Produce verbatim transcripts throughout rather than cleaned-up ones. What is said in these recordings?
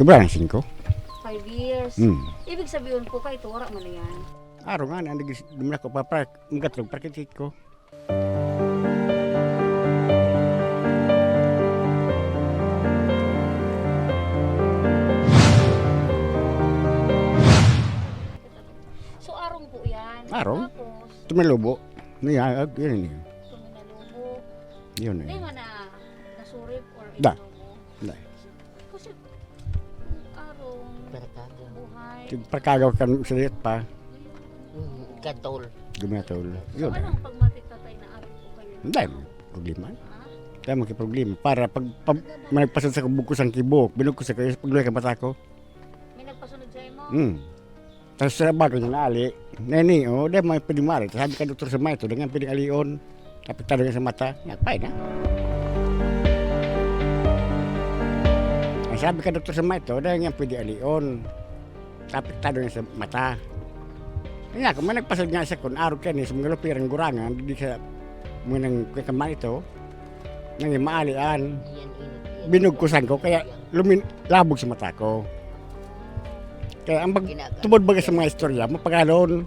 Sobra ng singko. Five years. Hmm. Ibig sabihin po, kahit wala man na yan. Araw nga na, nagis-, duman ako pa, pa, magatrog, pakitit ko. So, arong po yan. Arong? Tapos? Tumilubo. Niya, ah, yun yun. Tuminalubo. Yun eh. Hindi nga na, nasurip or Da. Inubo? Da. Kasi, arong, Barkada. Buhay. Tig-, pagkagaw kan sa liit pa. Mm, katol. Gumatol. So, Yun. Anong pagmatik tatay na arong po kayo? Hindi, problema. Ha? Kaya magkiproblema. Para pag, pag may nagpasal sa kubog ko, sang kibok, binugkos sa kayo, sa pagluhay ka mata ko. May nagpasunod sa imo? Hmm. Tapos sa bago niya naali, "Neni, oh, di mo pwede maali." Sabi ka, "Doktor, sa maito, di nga pwede alion. Apektado nga sa mata." Nagpay na. Ang sabi ka, "Doktor, sa maito, di nga pwede alion. Apektado nga sa mata." Kaya ako, may nagpasad nga sa kun, arog ka ni, sa mga lupirang gurangan, di sa mga nang kuya ka maito, nang maalian. Iyan, init, iyan. Binugkusan ko, kaya lumin-, labog sa mata ko. Kaya ang pag-, Ginagawa. Tubod baga sa mga istorya, mapagalon.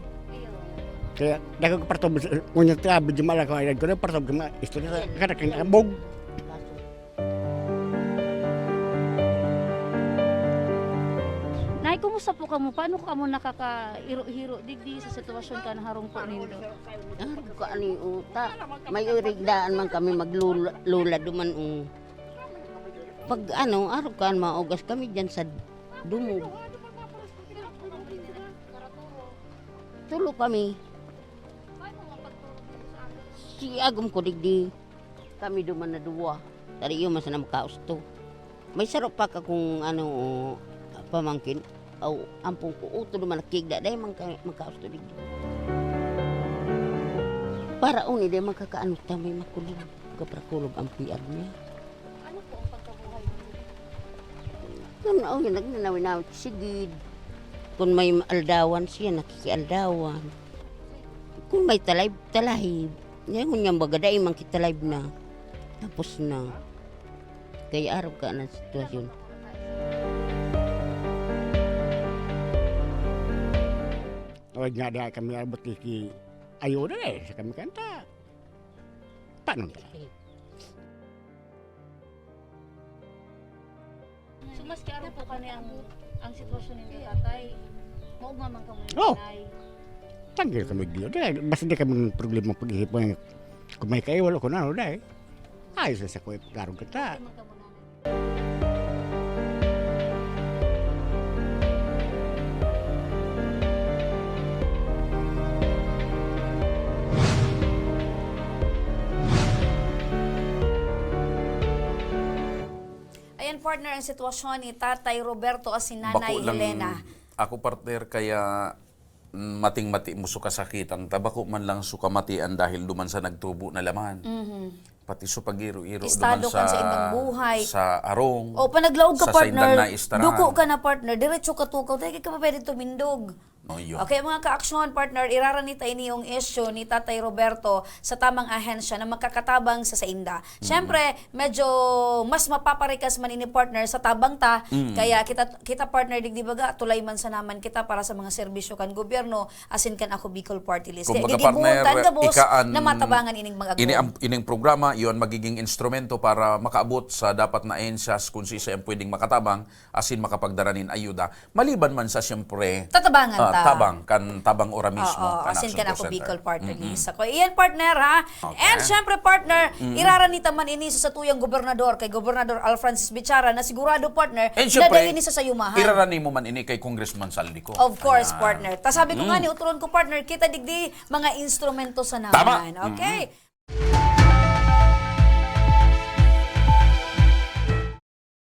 Kaya, dako ko partog sa, ngunyan ta, video mala ko, ay, ko na partog sa mga istorya, kada kinabog. Nay, kumusta po kamo? Paano kamo nakakairo-hiro digdi sa sitwasyon kan harong po nindo? Arog ka ani uta. May irigdaan man kami maglula, lula duman, oh. Pag ano, arog ka, maugas kami dyan sa dumog. Tulo kami. Si agom ko digdi. Kami duman na duwa. Tari iyo man sana makausto. May saro pa ka kung ano, o, pamangkin. Aw, ampon ko, uto duman nakigda. Dai man ka, makausto digdi. Para uni, dai man kakaano ta, may makulog. Kaprakulog ang piag niya. Ano po ang pagkabuhay mo? Kun, oh, yun, nagnanawi-nawi, sigid. Kun may aldawan siya, nakikialdawan. Kun may talay, talahib. Ngayon niyang baga, dai man kitalive na. Tapos na. Kaya arog ka ng sitwasyon. Awad nga, di kami abot ki, ki, ayuda eh, sa kami kanta. Paano nga? So, maski arog po kani ang, ang sitwasyon ninyo, tatay, maugma man kamo ni Oh! Nanay. Tanggil kami diyo. Dai, basta di kami problema pag-ihip mo. Kung may kaiwalo, kung ano, dai. Ayos na sa kuya, pag-arog ka ta. Okay man kamo, nanay. Ayan, partner, ang sitwasyon ni Tatay Roberto asin Nanay Bako lang Helena. Ako, partner, kaya, mm, mating-mati mo so kasakitan ta, bako man lang so kamatian dahil duman sa nagtubo na laman. Mhm. Pati so pag-iro-iro Estado duman kan sa sa indang buhay. Sa arong, O, panaglaog ka, sa partner, saindang naistarahan. Duko ka na, partner, diretso ka tukaw, dai ka pa pwede tumindog. Oh, yun. Okay, mga ka-aksyon, partner, irarani ta ini yung issue ni Tatay Roberto sa tamang ahensya na makakatabang sa sainda. Mm. Siyempre, medyo mas mapaparikas man ini, partner, sa tabang ta. Mm. Kaya kita, kita, partner, digdi baga, tulay man sana man kita para sa mga serbisyo kan gobyerno, asin kan Ako Bicol Party List. Kaya Kumbaga, gigibuhon partner, tan gabos ika an-, na matabangan ining mga ini agom. Am-, ining programa, iyon magiging instrumento para makaabot sa dapat na ahensyas kung sisay ang pwedeng makatabang asin makapagdara nin ayuda. Maliban man sa, siyempre, Tatabangan ah, ta. tabang, kan tabang ora mismo, Oo, kan asin Action kan Ako Call Center. Bicol Partner Mm-mm. List. Ako, iyan, partner, ha? Okay. And, siyempre, partner, Mm-mm. irarani ta man ini sa satuyang gobernador, kay Gobernador Al Francis Bichara, na sigurado, partner, And, na siyempre, dai ini sa sayumahan. irarani mo man ini kay Congressman Saldico. Of course, Ayan. partner. Ta sabi ko nga Mm. ni, uturon ko, partner, kita digdi, mga instrumento sa Tama. naman. Okay? Mm-mm.